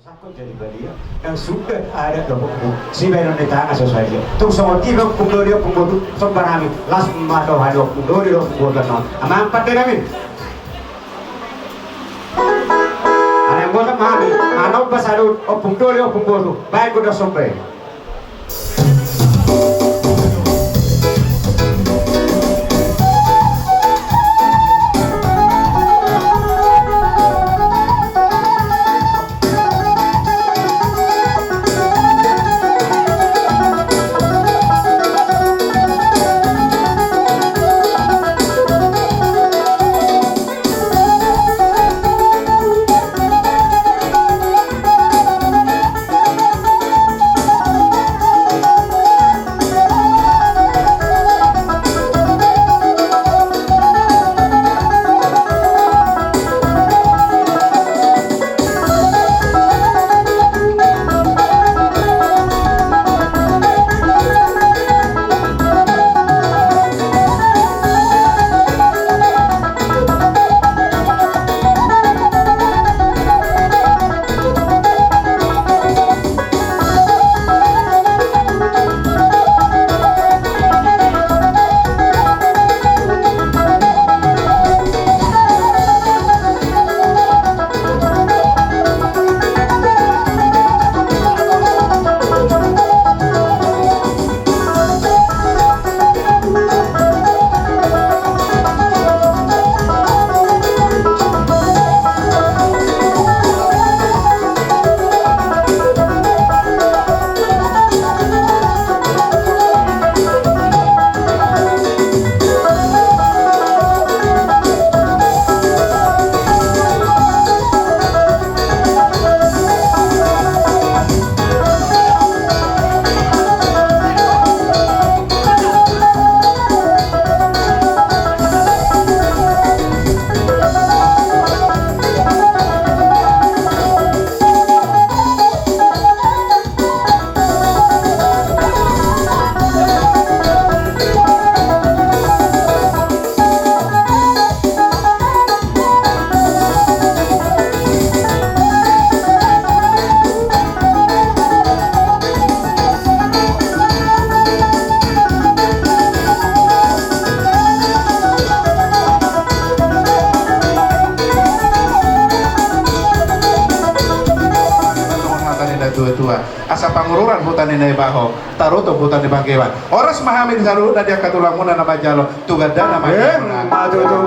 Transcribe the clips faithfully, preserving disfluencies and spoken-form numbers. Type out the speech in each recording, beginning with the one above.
Aku jadi badia. Yang sudah ada dohotmu. Sibaenon ni tanga so sadia. Tung songon i do ompung doli ompung boru. Somba nami. Las ma roha ni ompung doli ompung boru. Amang pande nami. Ada yang bosan ma hami. Manomba salut ompung doli ompung boru. Baen godang somba i. Hata ni natuatua. Asa Pangururan huta ni Naibaho, Tarutung huta ni Bangkewan. Horas ma hami di saluhutna di angka tulangmuna na manjalo, tu gandana ma. Emma tutu.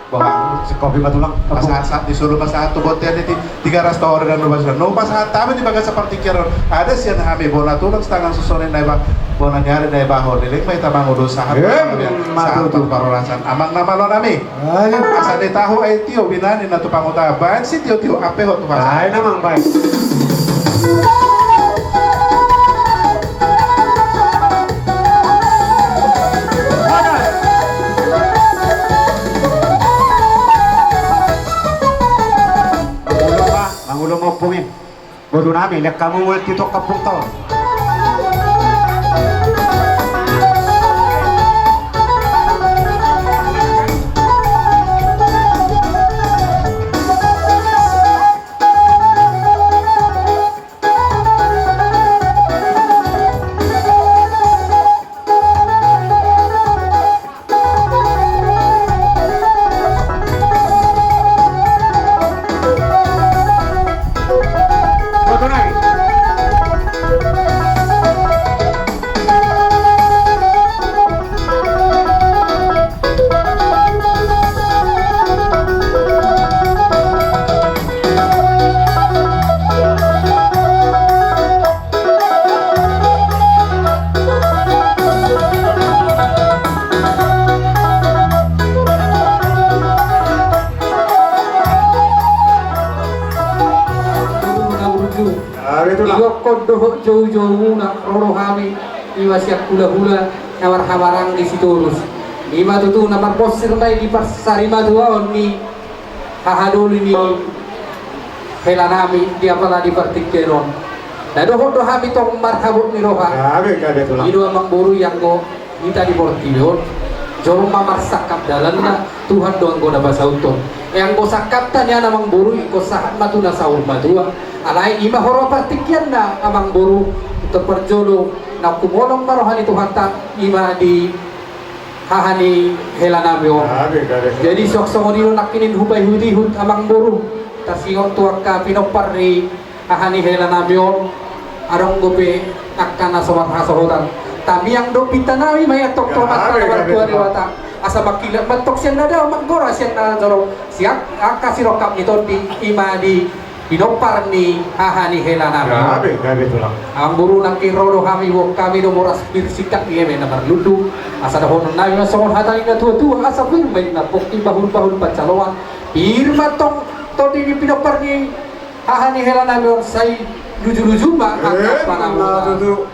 Boha? Sikopi ma tulang. Pasahat, disuru pasahat tu bontean i, tiga ras tohori dan lupa sudah. Nunga pasahat hami di bagasan partingkian on. Ada sian hami bona tulang, sitangan susunin Naibaho, bona ni ari Naibaho. Leleng ma hita mangudus sahat. Emma tutu. Sahat parhorasan. Amang na malo nami. Ayo. Asa di tahu ai tio binani na tu panguta baen si tio tio ape ho tu pasar. Baen amang baen. Manguluma, manguluma ompung i. Boru nami, lek hamu mulai titong kampung to. Idokkon dohot joujoumuna ro do hami, ima sian hulahula na marhamarang di Sitorus. Ima tutu na marponsir ma i di parsarimatuaon ni hahadoli ni hela nami di apala di partingkian on. Na dohot do hami tong marhabot ni roha. Gabe, gabe tulang. I do amang boru i anggo hita di portibi on. Jolma marsangkap dalanna, Tuhan do anggo na pasauthon. E, anggo sangkapta nian amangboru, ingkon sahat ma tu na saur matua. Alai i ma huroha partingkianna amangboru, tor parjolo na humolong ma roha ni Tuhanta, i ma di haha ni helanami on. Jadi songon i do nangkin hupaihutihut amangboru, taringot tu angka pinompar ni haha ni helanami on, adong dope angka na so marhasohotan. Tamiang do pintanami ma i antong tu Amanta na martua Debata, asa mangkilat ma antong sian na dao, manggora sian na jolo, sian angka sirongkap ni tondi, i ma di pinompar ni haha ni helanami on. Amangboru, nangkin ro do hami, boan hami do boras pir singkat i eme na marlundu, asa dohononnami ma songon hata ni na tuatua, asa pir ma inna pongki, bahulbahul panjaloan, pir ma antong tondi ni pinompar ni haha ni helanami on, sai lujuluju ma angka pangamuan.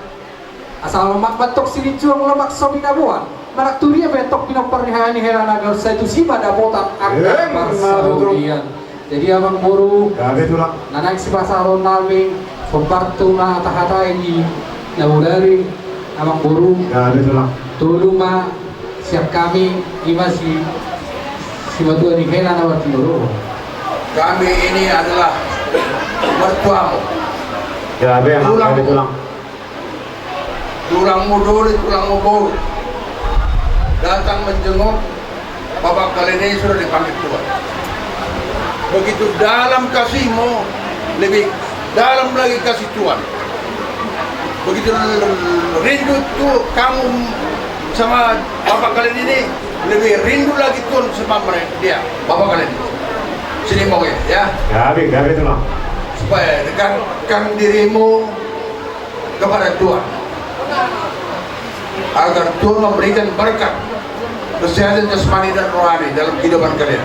Asa lomak ma antong silinjuang, lomak so binaboan. Manang tu dia pe antong pinompar ni haha ni helanami on, sai tusi ma dapotan angka parsaulian. Jadi amangboru, na naeng sipasahatonnami, sombar tu na tahatai di na bodari, amangboru. Tolu ma sian hami, i ma si, simatua ni hela na martinodohon. Kami ini adalah mertuamu. Tulangmu. Tulangmu doli, tulangmu boru. Datang menjenguk, Bapak kalian ini sudah dipanggil Tuhan. Begitu dalam kasihmu, lebih dalam lagi kasih Tuhan. Begitu rindu tu kamu sama bapak kalian ini, lebih rindu lagi Tuhan sama mereka, dia, bapak kalian. Sini mau ya, ya. Gabe, gabe, Tulang. Supaya dekatkan dirimu kepada Tuhan, agar Tuhan memberikan berkat, kesehatan jasmani dan rohani dalam kehidupan kalian,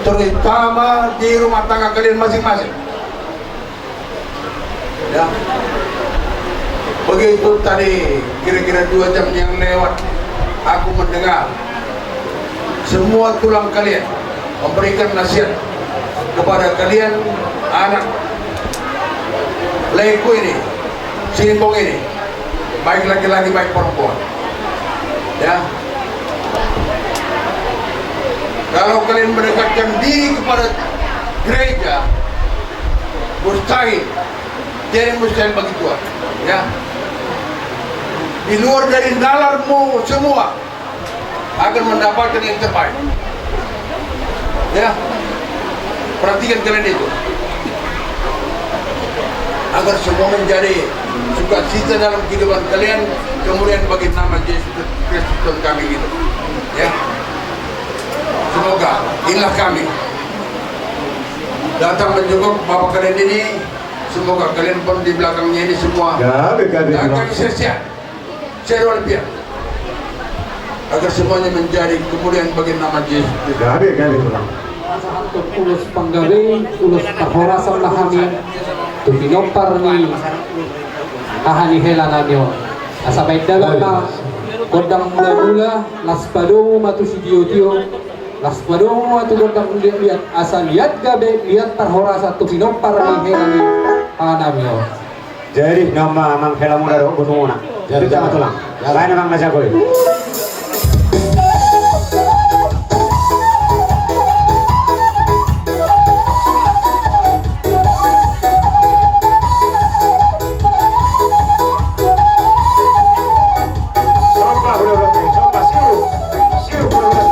terutama di rumah tangga kalian masing-masing. Ya. Begitu tadi, kira-kira dua jam yang lewat, aku mendengar semua tulang kalian memberikan nasihat kepada kalian anak laeku ini, si Embong ini, baik laki-laki, baik perempuan. Ya. Kalau kalian mendekatkan diri kepada gereja, mustahil. Jadi mustahil bagi Tuhan. Ya. Di luar dari nalarmu semua, akan mendapatkan yang terbaik. Ya, perhatikan kalian itu. Agar semua menjadi sukacita dalam kehidupan kalian, kemuliaan bagi nama Yesus Kristus Tuhan kami gitu. Ya. Semoga inilah kami datang menjenguk Bapak kalian ini. Semoga kalian pun di belakangnya ini semua, ya, kami sehat-sehat. Sehat walafiat. Agar semuanya menjadi kemuliaan bagi nama Yesus Kristus. Gabe, gabe, Tulang. Pasahathon ulos panggabean, ulos parhorasan ma hami tu pinompar ni haha ni hela nami on. Asa baen damang ma gondang mulamula, las padomu ma tu sitiotio, las padomu ma tu gondang liatliat, asa liat gabe, liat parhorasan tu pinompar ni hela ni haha nami on. Jadi nama amang hela muna dohot boru muna. Jadi, tutu ma, Tulang. Jadi. Baen amang na jago i. Somba, bro, bro, somba, siu. Siu, bro, bro.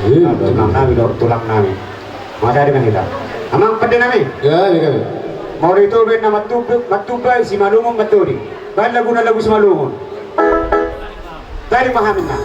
Tulang nami do, tulang nami. Masa di hita. Amang pande nami. Molo ito baen na mantumbai, mantumbai Simalungun mantodi. Baen laguna lagu Simalungun. Tadi pahamin na.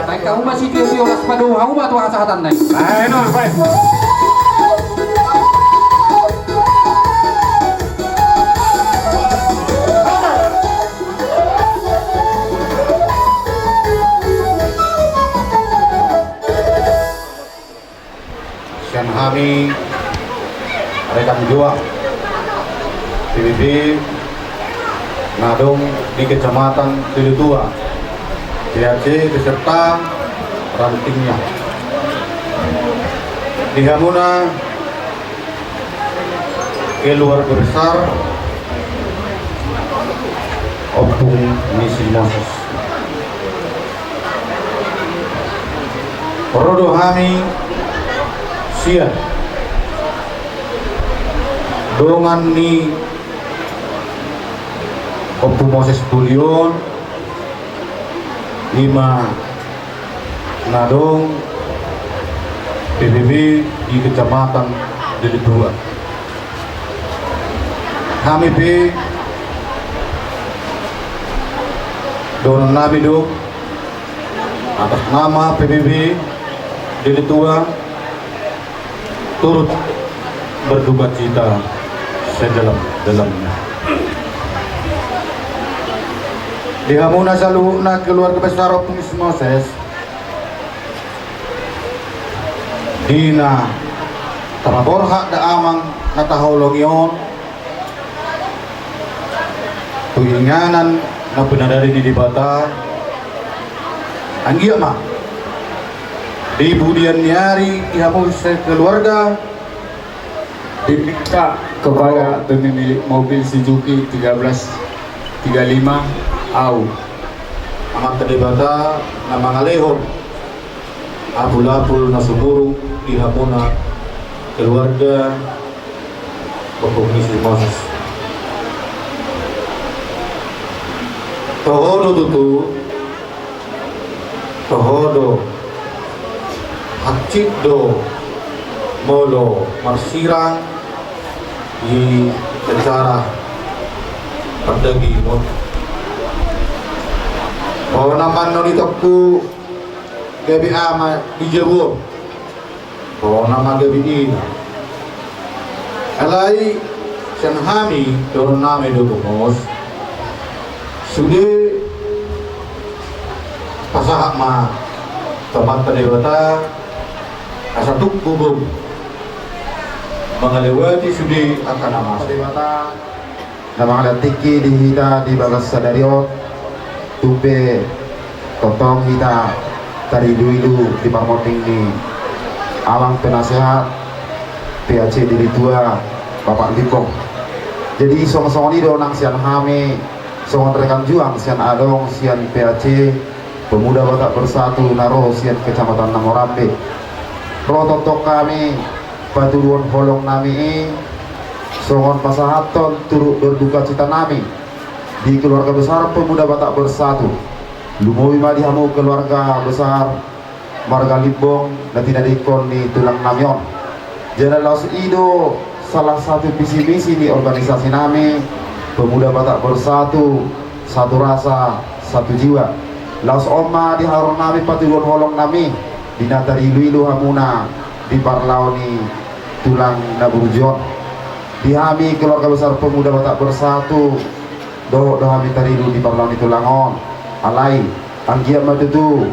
Naeng hamu ma sitio-tio, las ma do hamu ma tu hasahatanna i. Ayo, no, baik. Sian hami rekan juang P B B na adong di Kecamatan Deli Tua, T H C beserta rantingnya. Di hamuna keluarga besar Ompung ni si Moses. Ro do hami sian dongan ni Ompu Moses Tulion, ima na adong P B B di Kecamatan Deli Tua. Hami pe dohonon nami do atas nama P B B Deli Tua, turut berduka cita sedalam-dalamnya. Di hamuna saluhutna keluarga besar Ompung si Moses, di na tama borhat da amang na taholongi on, tu inganan na pinadari ni Debata, anggiat ma di pudian ni ari di hamu sekeluarga, diminta kepada pemilik mobil Suzuki tiga belas tiga lima, au, Amanta Debata na mangalehon apul-apul na sumurung di hamuna keluarga Ompung ni si Moses. Toho do tutu, toho do, hansit do molo marsirang di secara pardagingon. Bona ma annon itongku gabe ama di jabu on. Bona ma gabe ina. Alai sian hami dohonon nami do, Ompung Moses, sude pasahat ma Amanta Debata, asa tung gogom mangalehon sude angka na masa. Debata na mangalehon tingki di hita di bagasan sadari on, tung pe tongtong hita tarilu-ilu di parmonding ni amang penasehat P A C Dilitua Bapak Limbong. Jadi songon-songon i do nang sian hami, songon rekan juang sian adong sian P A C Pemuda Batak Bersatu na ro sian Kecamatan Namorambe. Ro tongtong hami patuduhon holong nami i songon pasahathon turut berduka cita nami di keluarga besar Pemuda Batak Bersatu. Lumobi ma di hamu keluarga besar marga Limbong na tinadingkon ni tulang nami on. Jala laos i do salah satu visi misi ni organisasi nami, Pemuda Batak Bersatu, satu rasa, satu jiwa. Laos on ma di haroro nami patuduhon holong nami, di na tarilu-ilu hamuna di parlao ni tulang na burju on. Di hami keluarga besar Pemuda Batak Bersatu, dohot do hami tarilu di parlao ni tulang on. Alai anggiat ma tutu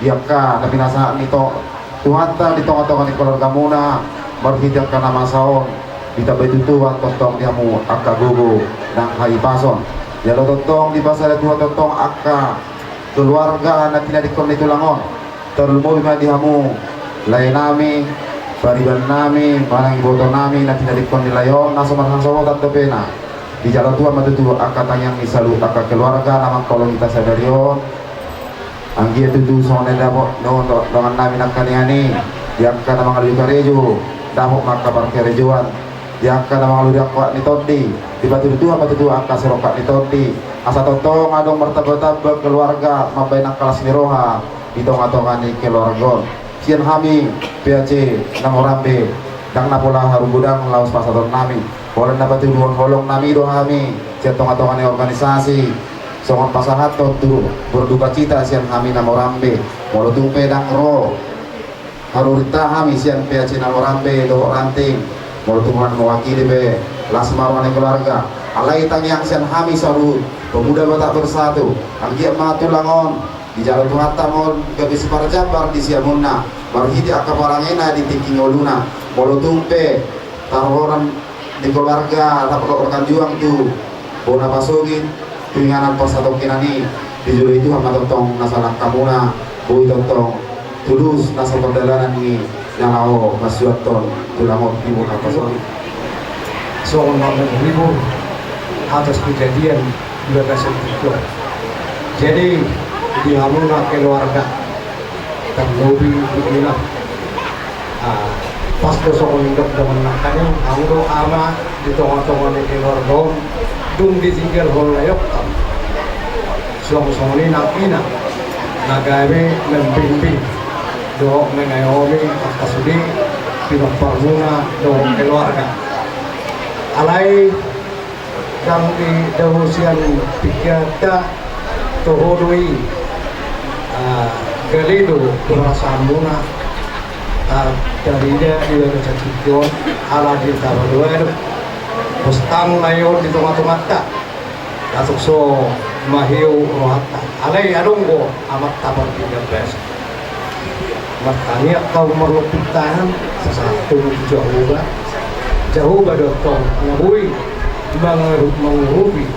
di angka na pinasahat ni Tuhanta di tonga-tonga ni keluargamuna, marhite angka na masa on, ditambai tutu tongtong di hamu angka gogo nang hahipason. Jala tongtong dipasada Tuhan tongtong angka keluarga na tinadingkon ni tulang on. Tarlumobi ma di hamu lae nami, pariban nami manang iboto nami na tinadingkon ni lae on, na so marhasohotan dope na. Dijalo Tuhan ma tutu angka tangiang ni saluhut angka keluarga na mangkolo hita sadari on. Anggiat tutu songon na dapot dongan nami nangkaningan i, di angka na mangalului karejo, dapot ma angka parkarejoan. Di angka na mangalului angka ni tondi, dipatudu Tuhan ma tutu angka sirongkap ni tondi. Asa tongtong adong martamba-tamba keluarga mambahen angka las ni roha di tonga-tonga ni keluarga on. Sian hami P A C Namorambe, ndang na pola haru godang laos pasahaton nami. Holan na patuduhon holong nami do hami sian tonga-tonga ni organisasi songon pasahathon turut berduka cita sian hami Namorambe. Molo tung pe ndang ro harurinta hami sian P A C Namorambe dohot ranting, molo tung holan mewakili pe las ma roha ni keluarga. Alai tangiang sian hami saluhut Pemuda Batak Bersatu, anggiat ma tulang on dijalo Tuhanta ma on gabe siparjambar di siamunna marhite angka parangena di tingki ngoluna. Molo tung pe taruhoran di keluarga rap dohot rekan juang tu bona pasogit, tu inganan parsatongkinan i, dijoloi Tuhan ma tongtong na salangkamuna, boi tongtong tulus na sapardalanan ni na laho mansuanhon tulang on di bona pasogit. Songon na menghibur atas kejadian di bagasan tingki on. Jadi di hamuna keluarga, tarlobi di inang. Ah, pas do songon nidok dongan nangkaning, hamu do ama di tonga-tonga ni keluarga on, dung ditinggalhon laeonta. Suang songon i nang ina na gabe membimbing dohot mengayomi angka sude pinomparmuna dohot keluarga. Alai ndang didao sian pingkiranta, toho do i. Ah, gale do perasaanmuna, ah, tarida di bagasan tingki on, ala di taro do ado. Pos tang lae on di tonga-tonganta, langsung so maheu rohanta. Alai adong do amanta partingkian basa. Martangiang hamu marlompit tangan, sasahat hamu tu Jahowa. Jahowa do tong na boi mangaru-, mangurupi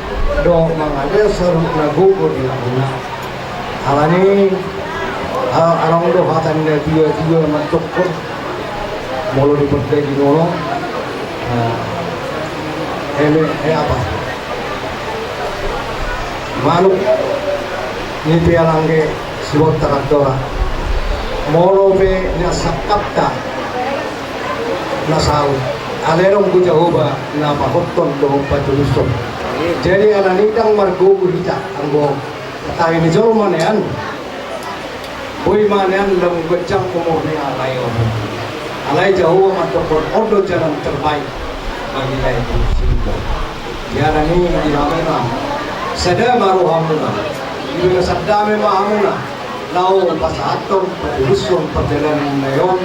dohot mangalehon saluhut na gogo di hamuna. Alani, a-, adong do hata ni na tua-tua mandokkon, molo di pardaging on, ah, eme, eh, apa? Manuk ni pe alangge sibontar andora. Molo pe na sangkapta na saut, alai adong do Jahowa na pahothon dohot patulushon. Jadi alani ndang margogo hita anggo tahi ni jolma nian. Boi ma nian lam ganjang umur ni lae on. Alai Jahowa mandokkon on do jalan terbaik bagi lae i. Jadi di hamuna, sada ma rohamuna, di bagasan dame ma hamuna laho pasahathon, patulushon pardalanan ni lae on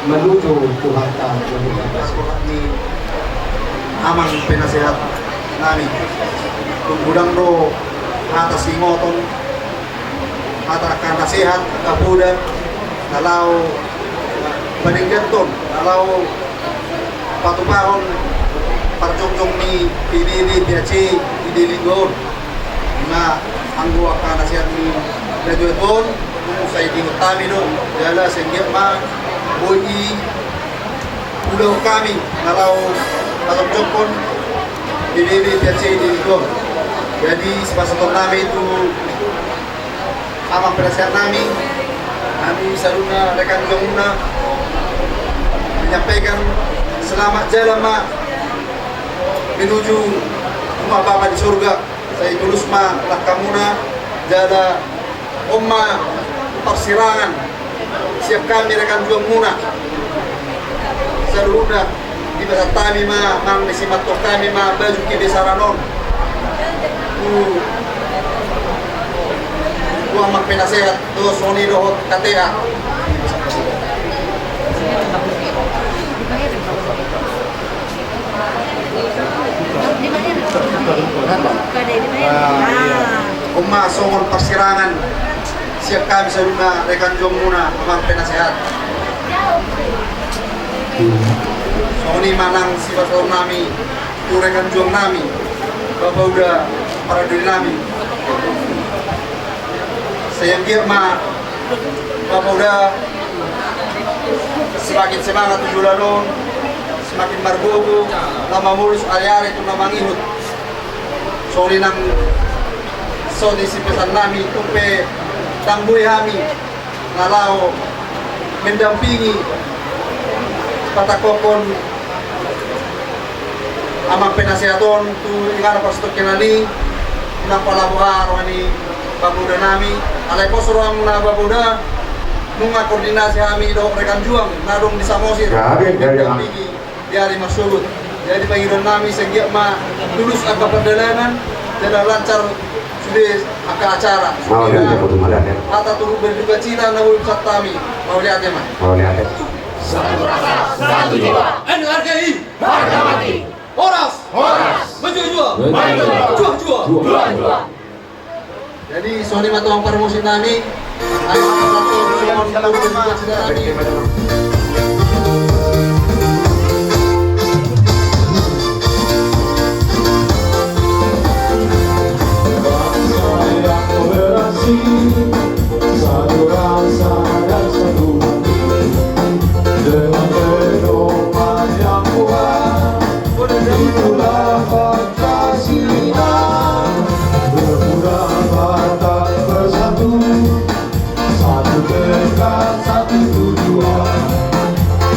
menuju Tuhanta. Ni amang penasehat nami, tung godang do hata siingoton, hata angka nasehat, angka poda, na laho padengganhon, na laho patupahon parjongjong ni P B B P A C di Linggo on. Ima anggo angka nasehat ni natuatua on, sai diingot hami do, jala sai anggiat ma boi diulahon hami na laho pajongjongkon P B B P A C di Linggo on. Jadi, sipasahaton nami tu amang penasehat nami, nami saluhutna rekan juangmuna, menyampaikan selamat jalan ma menuju rumah Bapa di surga, sai tulus ma langkamuna, jala on ma parsirangan sian hami rekan juangmuna saluhutna. Dipasahat hami ma, manang disimantohon hami ma baju kebesaran on tu, tu amang penasehat, dohot songon i dohot K T A. On ma songon parsirangan sian hami saluhutna rekan juangmuna, amang penasehat. Songon i ma nang sipasahaton nami tu rekan juang nami, Bapa Uda, paradoli nami. Sai anggiat ma Bapa Uda semakin semangat tu joloan on, semakin margogo, na mamolus ari-ari tu na mangihut. Songon i nang songon i sipesan nami, tung pe ndang boi hami na laho mendampingi, patangkokhon amang penasehat on tu inganan parsitongkinan i, unang pala boha roha ni Bapa Uda nami. Alai pos rohamuna Bapa Uda, nunga koordinasi hami dohot rekan juang na adong di Samosir, gabe, gabe, mendampingi di ari marsogot. Jadi, pangidoan nami sai anggiat ma tulus angka pardalanan, jala lancar sude angka acara. Mauliate, mauliate. Hata turut berduka cita na boi pasahat hami. Mauliate ma. Mauliate. Satu rasa, satu jiwa. N R G I. Harga mati. Horas. Horas. Menjual-jual. Menjual-jual. Jual-jual. Jual-jual. Jadi, songon i ma tu amang parmusik nami. Ayo, satu, satu, satu, satu, satu. Bangsa yang toleransi, satu rasa dan satu hati. Dengan pedoman yang kuat, itulah Pancasila. Pemuda Batak bersatu, satu tekad, satu tujuan,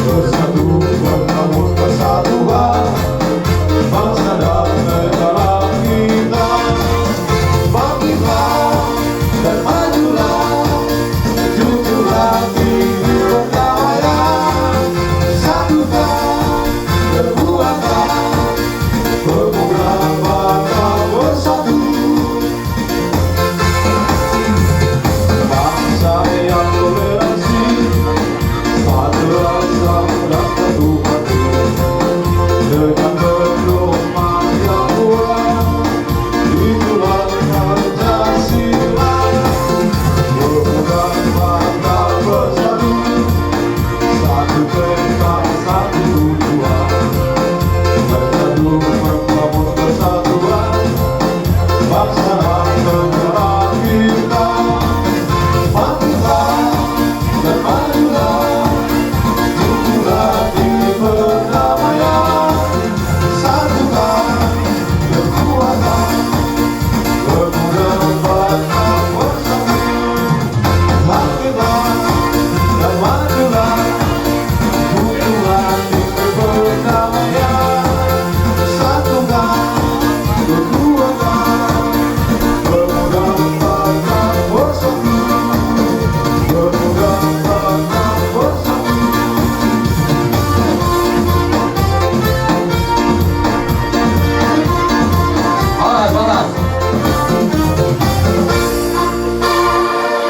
bersatu membangun persatuan bangsa dan negara kita. Bangkitlah dan majulah, junjung tinggi perdamaian, satukan kekuatan, pemuda Batak bersatu. Bangsa yang toleransi, satu rasa dan satu hati. Dengan pedoman yang kuat, itulah Pancasila. Pemuda Batak bersatu, satu tekad, satu tujuan. Bersatu membangun persatuan bangsa dan negara kita. Bangkitlah dan majulah, junjung tinggi perdamaian, satukan kekuatan, pemuda Batak bersatu.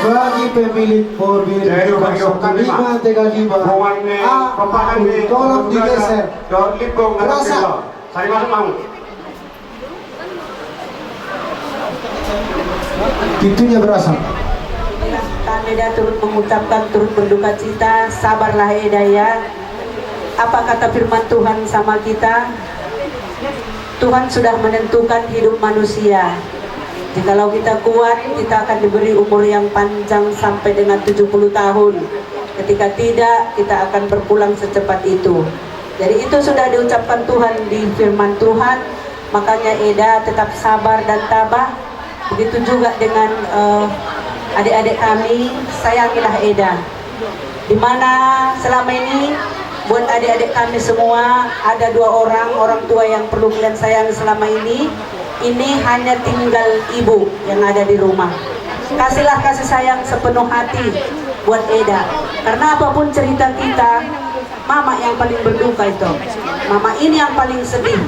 Bagi pemilik mobil, jadi, nomor satu lima tiga lima. Tolong digeser. Berasa. Pintunya berasa. Kami dah turut mengucapkan, turut berduka cita, sabarlah Eda ya. Apa kata firman Tuhan sama kita? Tuhan sudah menentukan hidup manusia. Jikalau kita kuat, kita akan diberi umur yang panjang sampai dengan tujuh puluh tahun. Ketika tidak, kita akan berpulang secepat itu. Jadi itu sudah diucapkan Tuhan di firman Tuhan. Makanya Eda tetap sabar dan tabah. Begitu juga dengan, eh, adik-adik kami, sayangilah Eda. Di mana selama ini buat adik-adik kami semua, ada dua orang, orang tua yang perlu kalian sayangi selama ini. Ini hanya tinggal ibu yang ada di rumah. Kasihlah kasih sayang sepenuh hati buat Eda. Karena apapun cerita kita, mama yang paling berduka itu. Mama ini yang paling sedih.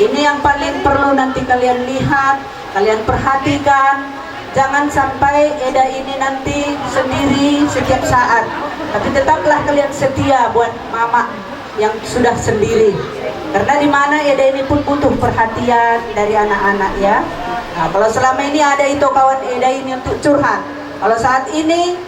Ini yang paling perlu nanti kalian lihat, kalian perhatikan. Jangan sampai Eda ini nanti sendiri setiap saat. Tapi tetaplah kalian setia buat mama yang sudah sendiri. Karena di mana Eda ini pun butuh perhatian dari anak-anak ya. Nah, kalau selama ini ada itu kawan Eda ini untuk curhat. Kalau saat ini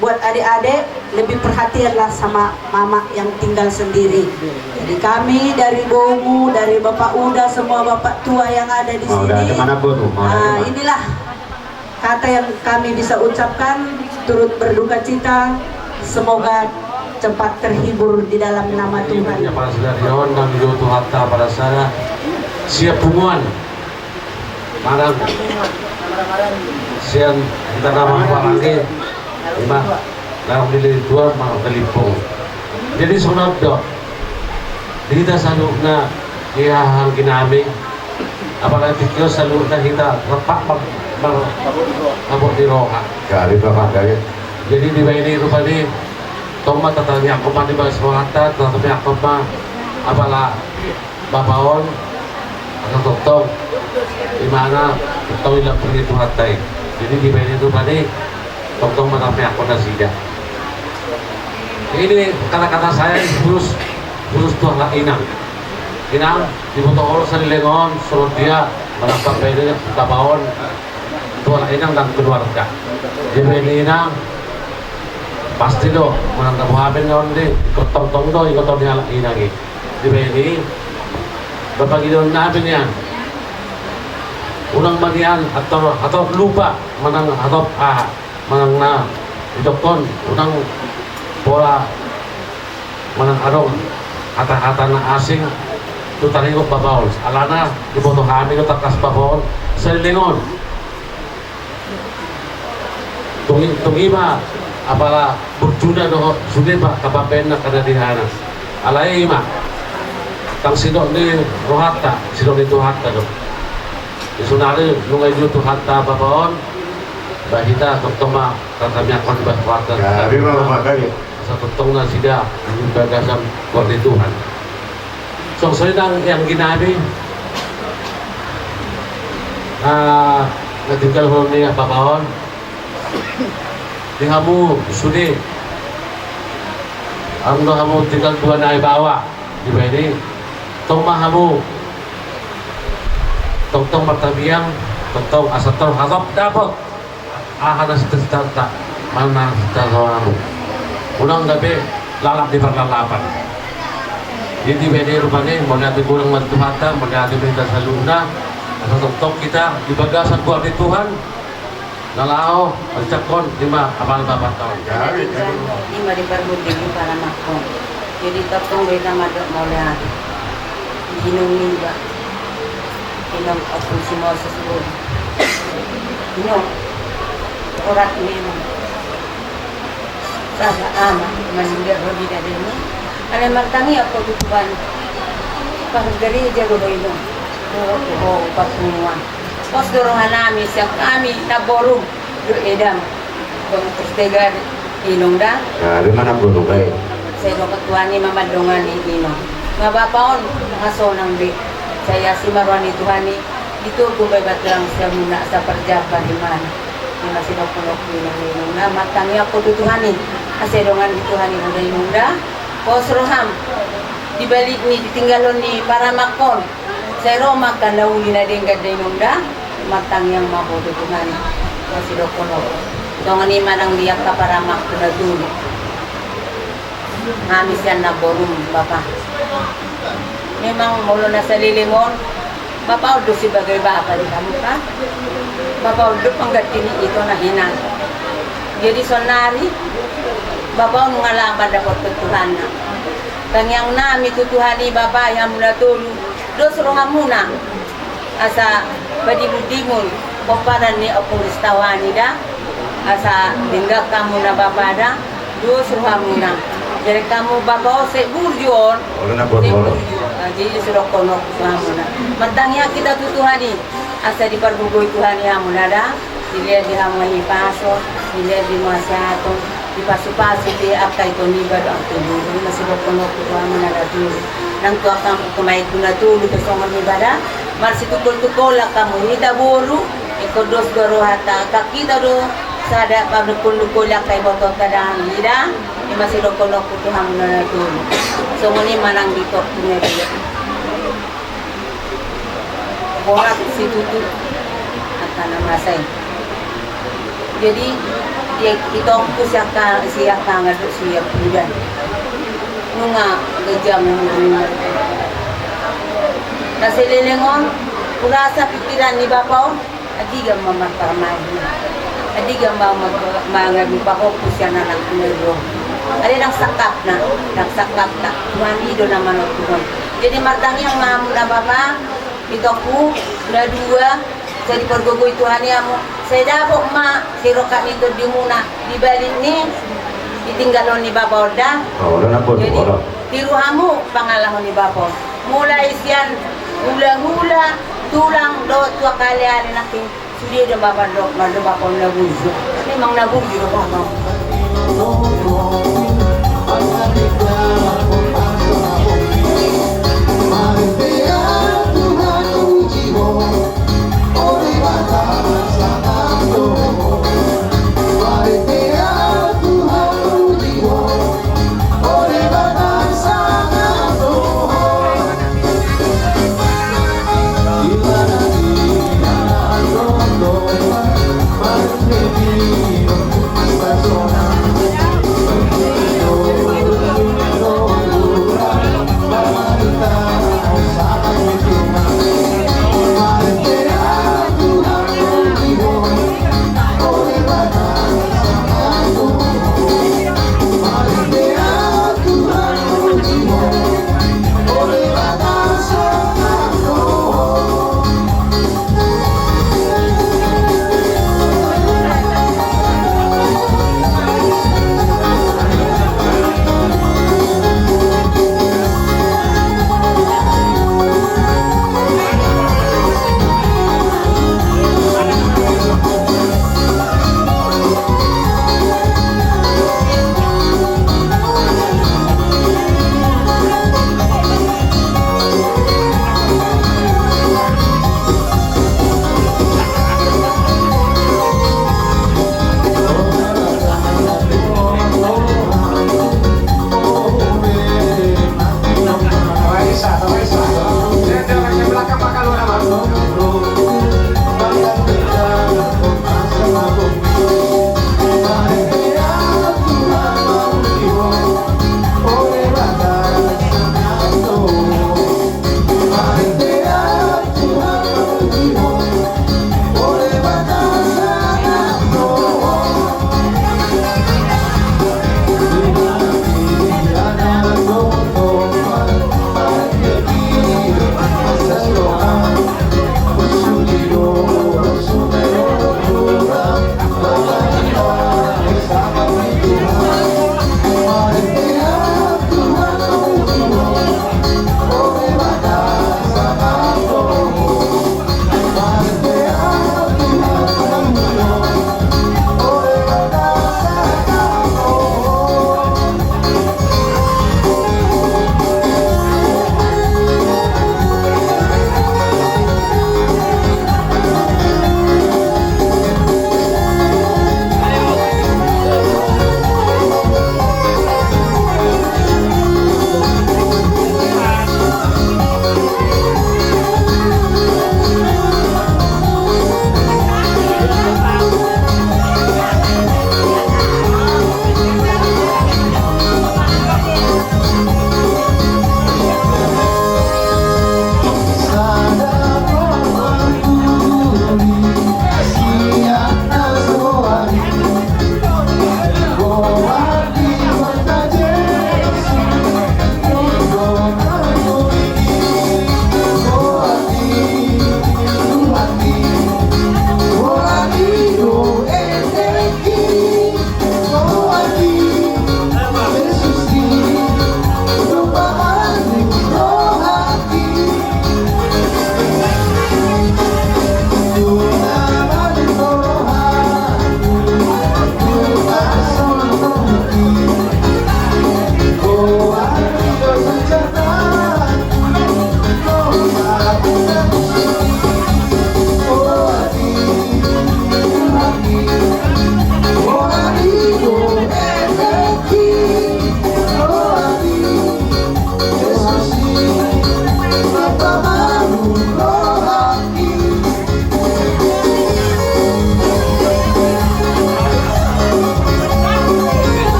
buat adik-adik, lebih perhatianlah sama mama yang tinggal sendiri. Jadi kami dari Bomu, dari Bapak Uda, semua bapak tua yang ada di sini. Nah, inilah kata yang kami bisa ucapkan, turut berduka cita. Semoga cepat terhibur di dalam nama Tuhan. Siap punguan. Manang sian hita na marhahamaranggi, ima, na marhahamaranggi, manang na marhahamaranggi. Jadi songon on do di hita saluhutna, di hahamaranggi nami, apalagi tingki on saluhutna hita rap marhabot ni roha. Jadi dibahen i rupani tong ma tatamiangkon ma di bagas rohanta, tatamiangkon ma apala bapa on, asa tongtong imana tongtong dilambung ni Tuhanta i. Jadi dibahen i rupani tongtong ma tatamiangkon nasida. Ini kata-kata saya khusus, khusus tu halak inang. Inang, diboto ho do saleleng on songon dia manang pambahenan bapa on tu halak inang dan keluarga. Dibahen i inang, pasti do manang na boha pe on di, tongtong do ingoton ni halak inang i. Dibahen i, bapa Gideon na pe nian. Unang ma nian hatop, hatop lupa manang hatop aha, manang na didokkon unang pola manang adong hata-hata na asing tu taringot bapa on. Alana diboto hami do tangkas bapa on saleleng on. Tung i, tung i ma apala burjuna dohot sude pa kapambahenna kada di hana. Alai i ma tang sidok ni rohanta, sidok ni Tuhanta do. Di sonari nunga idilu Tuhanta bapa on, ba hita tongtong ma tatamiangkon di bagas rohanta. Asa tongtong nasida di bagasan goar ni Tuhan. Songon i nang anggi nami, ah, na tinggalhon ni bapa on. Di hamu sude, adong do hamu tinggal dua na i baoa, dibahen i tong ma hamu tongtong martamiang, tongtong asa tong hatop dapot aha na sita-sitanta, manang na sita-sitamu. Unang gabe lalap di parlalapan. Jadi dibahen i rupani mauliate godang ma tu Tuhanta, mauliate ma tu hita saluhutna. Asa tongtong hita di bagasan goar ni Tuhan na laho manjangkon ima apala bapanta on. Ima di parhunding ni paramakkon. Jadi tongtong do hita mandok mauliate. Di inong niba, inong Ompung si Moses Bodi. Inong, horas memang. Saba ama maninggal ho di dadamu. Alai martangiang ho tu Tuhan. Pargereja do ho inong. Ho, ho, parpunguan. Pos do roha nami sian hami na boru do edam. Tong pos tegar inong da. Sai do ketua ni ma mandongani inong. Nga bapa on hasonang be. Sai asi ma roha ni Tuhan i. Di togu ma iba tulang siamuna asa parjambar imana. Ima sidohonon ni inong, inong na martangiang ho tu Tuhan i. Asa dongani Tuhan i ho da inong da. Pos roham. Di balik ni ditinggalhon ni paramakkon. Sai ro ma angka na uli na denggan da inong da, martangiang ma ho tu Tuhan. Masidokkon ho. Songon i ma nang di angka paramahku na tolu. Hami sian namborum, Bapa. Memang molo na saleleng on, Bapa on do sebagai bapa di hamu, kan? Bapa on do pangganti ni ito na hinan. Jadi saonari, Bapa on nunga lam mandapothon Tuhanna. Tangiang nami tu Tuhan i, Bapa, di hamu na tolu, dos rohamuna. Asa padimun-dimun pomparan ni Ompung Ristawa ni da, asa denggan hamu na, Bapa, da, dos rohamuna. Jadi hamu, Bapa, on sai burju on. Olo na, sai burju. Ah, jadi sudokkon on tu hamuna. Martangiang hita tu Tuhan i, asa dipargogoi Tuhan i hamuna da. Dilehon di hamu hipason, dilehon di hamu hasehaton, dipasu-pasu di angka ito niba dohot tubu. I ma sidokkon on tu hamuna na tolu. Nang tu angka pamaenku na tolu pe songon i, Bapa, da. Marsitungkol-tungkolan hamu, hita boru, ingkon dos do rohanta, angka hita do sada pandungkol-dungkoli angka ibotonta da, i da. I ma sidokkon on tu hamuna na tolu. Songon i ma nang di toku na dia. Borat situtu angka na masa i. Jadi, i, itongku sian angka, sian angka na dohot sian udan. Nunga ganjang umur ni. Na saleleng on, hurasa pikiran ni Bapa on, andigan ma marparmaen. Andigan ma, ma, mangadu pahompu sian anakna i do. Alai ndang sangkapna, ndang sangkapna. Tuhan i do na manontuhon. Jadi martangiang ma hamuna, Bapa, itongku na dua, sai dipargogoi Tuhan i hamu, sai dapot ma sirongkap ni tondimuna di balik ni ditinggalhon ni Bapa on da. Olo na, boru. Jadi, tiru hamu pangalaho ni Bapa on. Mulai sian hula-hula, tulang, dohot tu angka ale-ale nangkin. Sude do Bapa on, do, do Bapa on na burju. Memang na burju do Bapa on.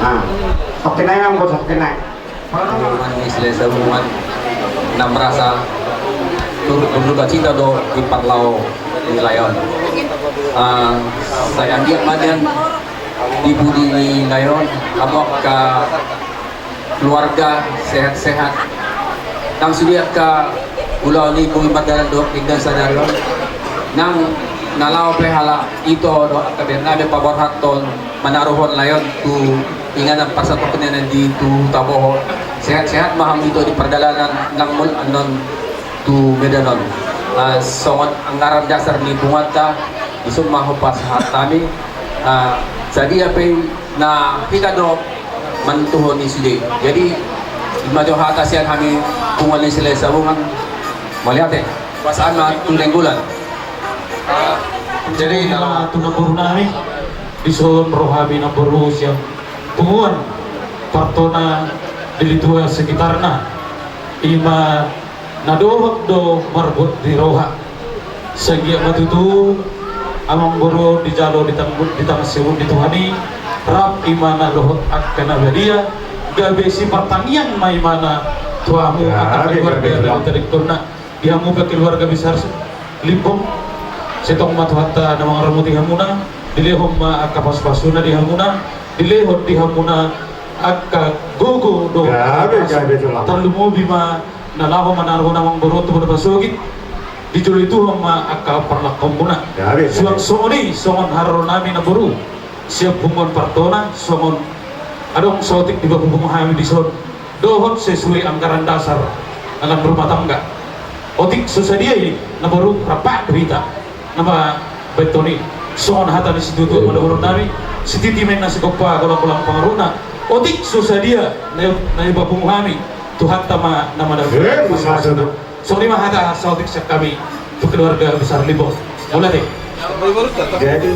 Ah, oke, nai, nang bos, oke, nai. Punguan ni Silahisabungan na merasa turut berduka cita do di parlao ni lae on. Ah, sai anggiat ma nian di pudi ni lae on, hamu angka keluarga sehat-sehat. Nang sude angka ulaon i boi mardalan dohot denggan sadari on. Nang na laho pe halak ito dohot angka bere nami paborhathon manaruhon lae on tu inganan parsatongkinan di tu taboho. Sehat-sehat ma hamu ito di pardalanan nang mul annon tu Medan on. Ah, songon anggaran dasar ni punguanta, dison ma hupasahat hami. Ah, sadia pe na hita do mantuhon i sude. Jadi, i ma jo hata sian hami punguan ni Silahisabungan. Mauliate. Pasahat ma tu Nainggolan. Jadi, na tu namboru nami, dison ro hami namboru sian punguan Partona, Dilitua sekitarna. I ma na dohot do marbuat di roha. Sai anggiat ma tutu amangboru dijalo di tang-, di tangan siamun ni Tuhan i, rap imana dohot angka na badia, gabe sipartangiangan ma imana tu hamu angka keluarga na tadingkonna. Di hamu pe keluarga besar Limbong, sai tong ma Tuhanta na mangaramoti hamuna, dilehon ma angka pasupasuna di hamuna, dilehon di hamuna angka gogo dohot angka parhorasan. Tarlumobi ma na laho manaruhon amangboru tu bona pasogit, dijolo ituhon ma angka parlangkomuna. Suang songon i, songon haroro nami namboru sian punguan Partona, songon adong saotik di papungu hami dison, dohot sesuai anggaran dasar dalam rumah tangga. Otik so sadia i namboru, rap do hita na mambahen i, songon hata ni situtu ma dohonon nami, sititi ma inna sigompa, golanggolang pangarahutna. Otik so sadia na, na ipapungu hami, Tuhanta ma na madabu. Songon i ma hata saotik sian hami tu keluarga besar Limbong. Mauliate. Jadi,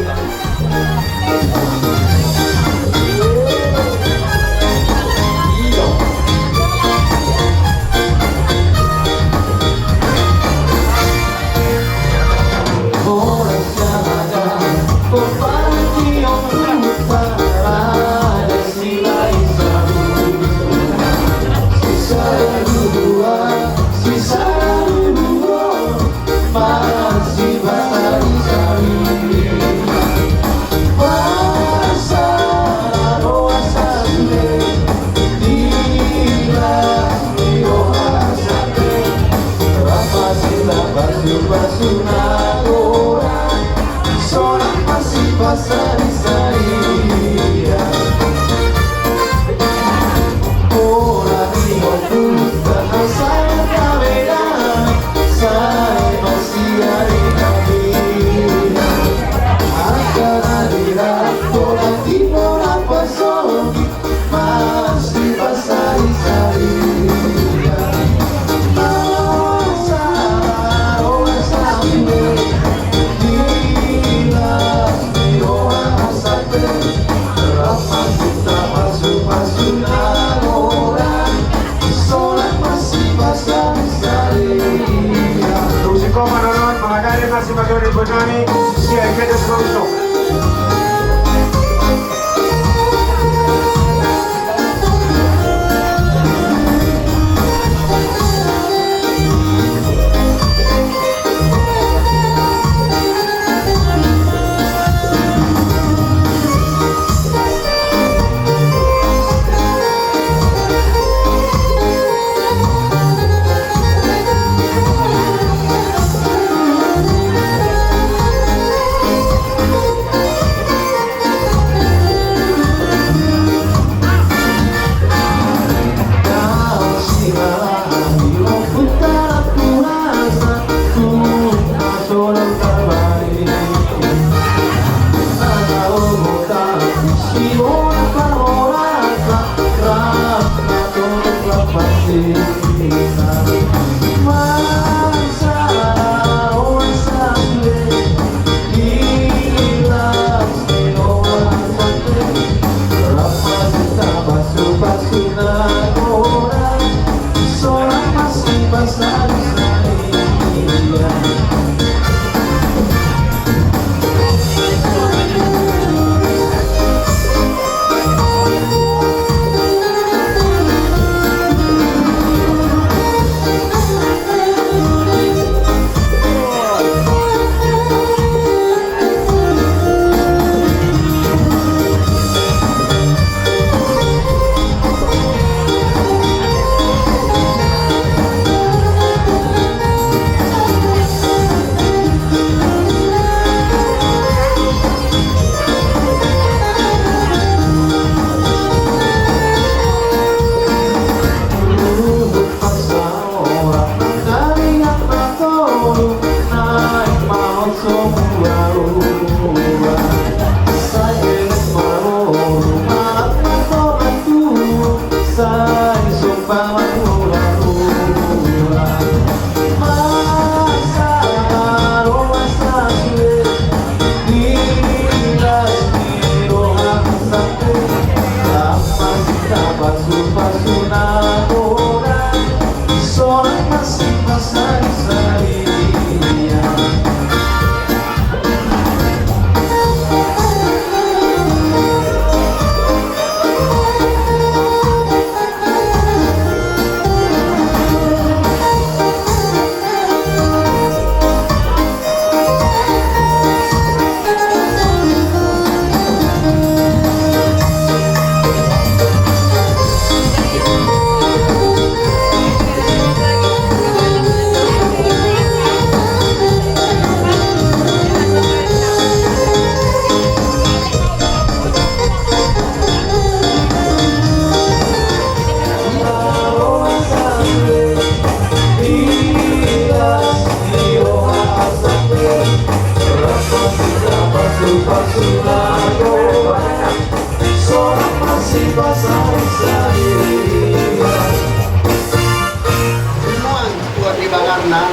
Tuhan di Bangarna,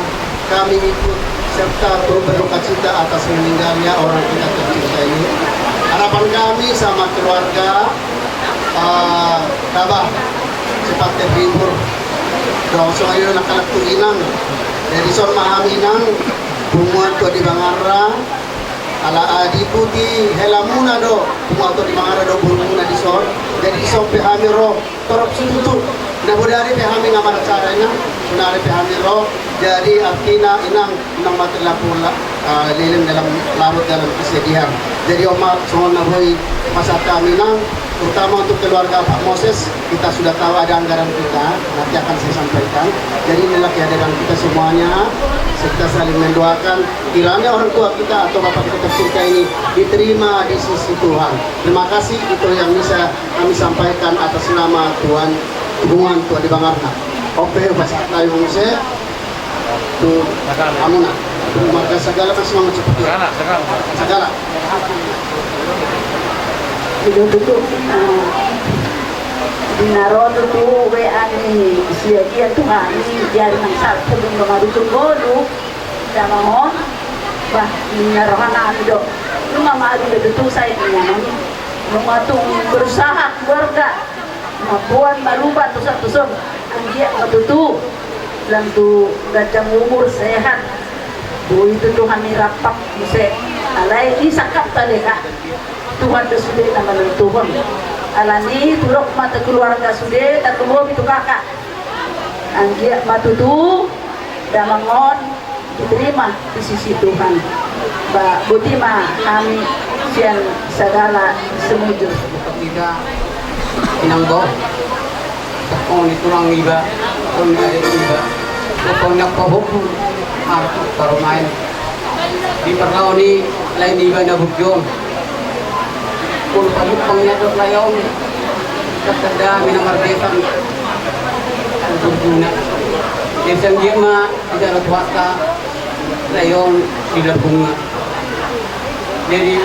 kami ikut serta turut berduka cita atas meninggalnya orang kita tercinta ini. Harapan kami sama keluarga, eh, tabah cepat terhibur. Dong songon i do nangkin tu inang. Jadi songon i ma hami inang, punguan Tua di Bangarna, ala, eh, diikuti helamuna do punguan Tua di Bangarna dohot borumuna dison. Jadi dison pe hami ro torop situtu. Na bodari pe hami nga marcara inang, sonari pe hami ro. Jadi artina inang, unang ma terlalu la-, eh, leleng dalam, larut dalam kesedihan. Jadi on ma songon na boi pasahat hami inang, terutama untuk keluarga Pak Moses, kita sudah tahu ada anggaran kita, nanti akan saya sampaikan. Jadi inilah kehadiran kita semuanya, kita saling mendoakan kiranya orang tua kita atau bapak kita tercinta ini diterima di sisi Tuhan. Terima kasih, itu yang bisa kami sampaikan atas nama Tuan, Tuan, Tua di Bangarna. Oke, pasahat hami muse tu hamuna. Marga Sagala, kan semangat seperti itu. Sagala, Sagala. Sagala. Itu tutu, eh, di na ro tutu W A ni si Adia tu hami, di ari nang Sabtu, dung mangadu tu ngolu. Damang on, bah, ninna rohanami do. Nunga mangadu do tutu sai ninna nami. Nunga tung berusaha keluarga mamboan marubat tuson-tuson. Anggiat ma tutu lam tu ganjang umur sehat. Boi tutu hami rap muse. Alai i sangkapta do, Kak. Tuhan do sude na manentuhon. Alani turok ma tu keluarga sude, tarlumobi tu kakak. Anggiat ma tutu damang on diterima di sisi Tuhan. Ba, boti ma hami sian Sagala Semujur. Inang do. Tong ni tulang iba, tong ni adek iba, tong ni angka hopu, martu parumaen. Di parlao ni lae niba na burju on. Molo pajumpang ni adat lae on, tanda-tanda ni na marbesan burjuna. Jadi sian dia ma di darat wasa lae on di lambungna. Jadi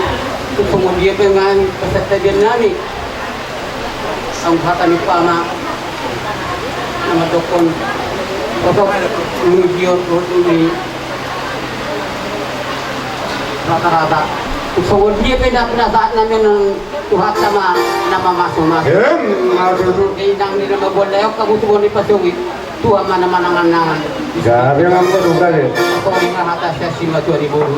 tu songon dia pe ngan peserta dia nani. Anggo hata ni umpama na mandokkon sosok ludion roti ni rata-rata. Songon dia pe na pinasahat nami on, Tuhanta ma na mamasu-masu. Em, ma tutu. Inang ni na mamboan lae on, hamu tu boni pasogit. Tuhan ma na manangan-nangan. Gabe ma tutu gabe. Songon i ma hata sian simatua ni boru.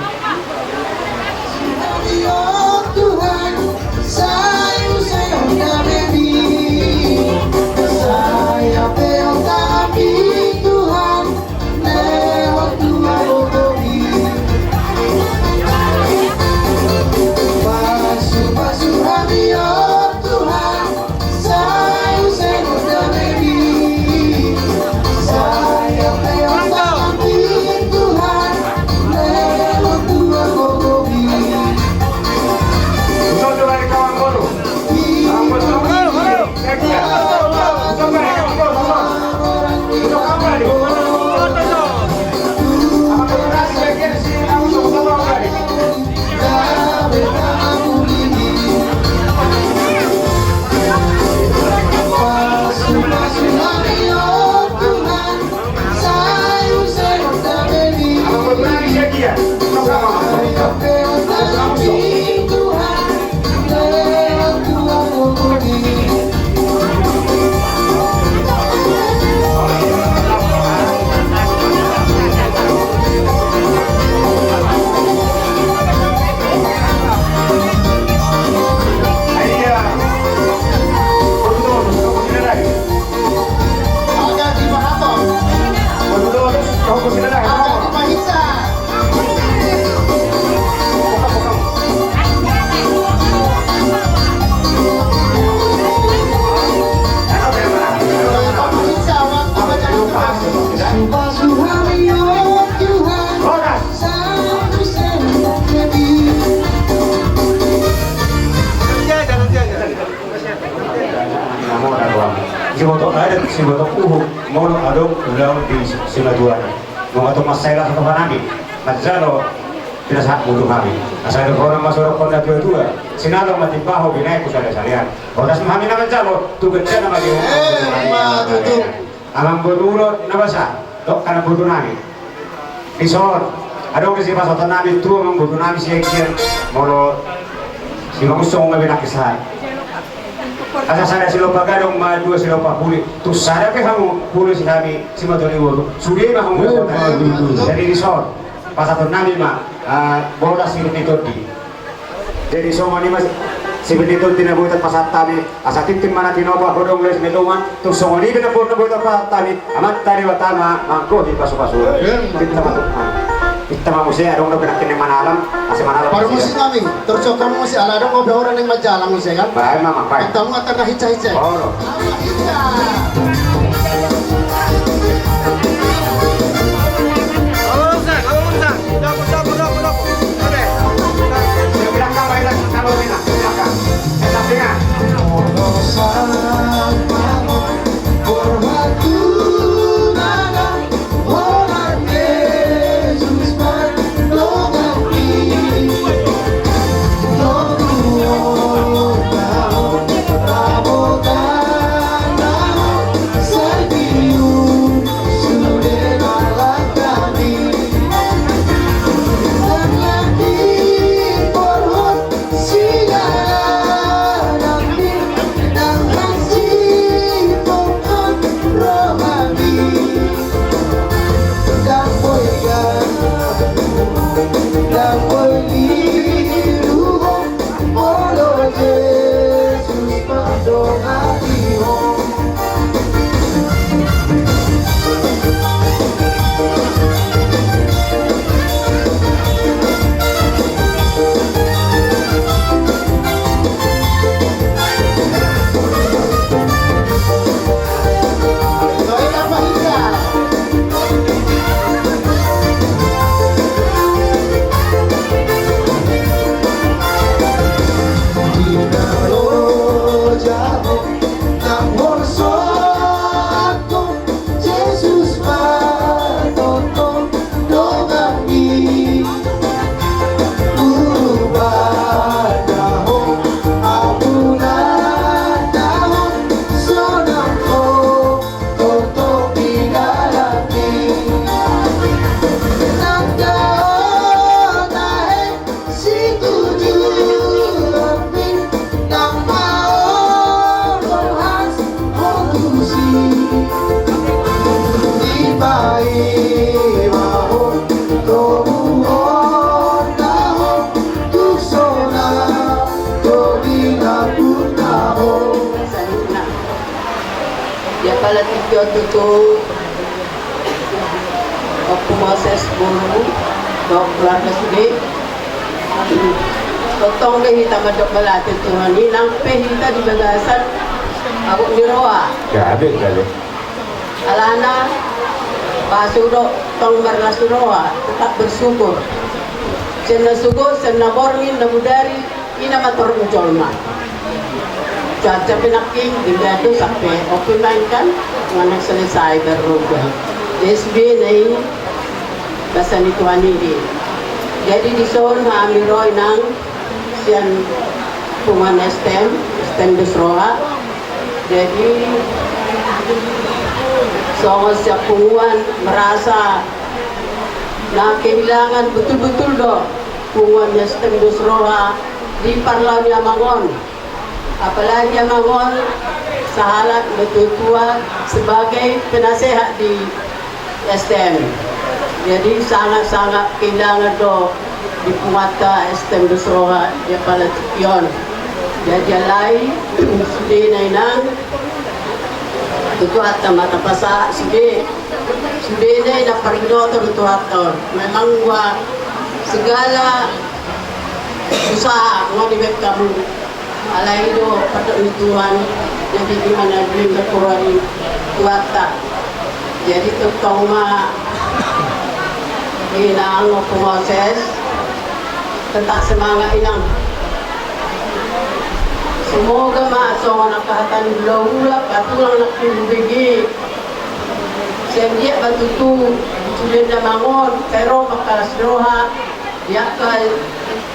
Pasu-pasu hami, o Tuhan. Horas. Satu senti. Nanti aja, nanti aja. Siboto adat, siboto uhum, molo adong ulaon di simatuana. Molo adong masalah satu fanami, manjalo pinasahat mulu hami. Asa dohonon ma songon na tua-tua, sinalong ma timbahon, binahen tu sada salean. Horas ma hami na manjalo, tu gandana ma di. Eh, ma tutu. Amangboru na basa, dohot amangboru nami. Dison, adong di sipasahaton nami tu amangboru nami sian, molo si Mangunsong ma binakis hai. Asa sada silopa gadong ma dua silopa puli, tu sada pe hamu puli si hami, si matoli boru. Sude ma hamu. Eh, ma tutu. Jadi dison, pasahaton nami ma, ah, boras ni tondi. Jadi songon i ma sipinitol di na boi tarpasahat hami, asa tintin ma na tinopa, godang les ni dongan, tung songon i pe na boi tarpasahat hami, Amanta Debata ma manggohi pasu-pasu. Emma. Pinta ma tutu. Pinta ma muse, adong do pinangkin ni manalam, asa manalam. Parmusik nami, torcok hamu muse, ala adong do pe hora naeng manjalang muse kan? Baen ma, baen. Pinta mu antar na hinsa-hinsa. Olo. Ia pala tingki on tutu Ompu Moses boru dohot keluarga sude. Tongtong do hita mandok mauliate tu Tuhan i, nang pe hita di bagasan abut ni roha. Gabe, gabe. Alana, pasu do tong marlas ni roha, tetap bersyukur. Sian na sogot, sian na borngin, na bodari, i na mator jolma. Cuaca pe nangkin, di batu sampe open main kan, manang selesai berubah. Jadi sude na i basa ni Tuhan i. Jadi dison hami ro inang sian punguan S T M, S T M Dos Roha. Jadi songon sian punguan merasa na kehilangan betul-betul do punguan S T M Dos Roha di parlao ni amang on. Apalagi amang on sahalak natuatua sebagai penasehat di S T M. Jadi sangat-sangat kehilangan do di punguanta S T M Dos Roha di apala tingki on. Jadi alai sude na inang tu Tuhanta ma tapasahat sude. Sude na i na parginoto do Tuhanta on. Memang ua segala usaha ngon dibaen hamu. Alai do pandok ni Tuhan, jadi di mana dui berkurang Tuhanta. Jadi tongtong ma, Inang Ompu Moses, tetap semangat, Inang. Semoga ma songon angka hata ni hulahula, patulang nang tu bege. Sai anggiat ma tutu sude na mangan, sai ro mangkalas roha di angka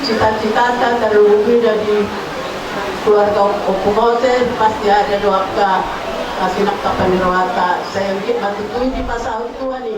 cita-citata, tarlumobi di keluarga Ompu Moses, pasti ada do angka sinangkapan ni rohanta. Sai anggiat ma tutu dipasahat Tuhan i.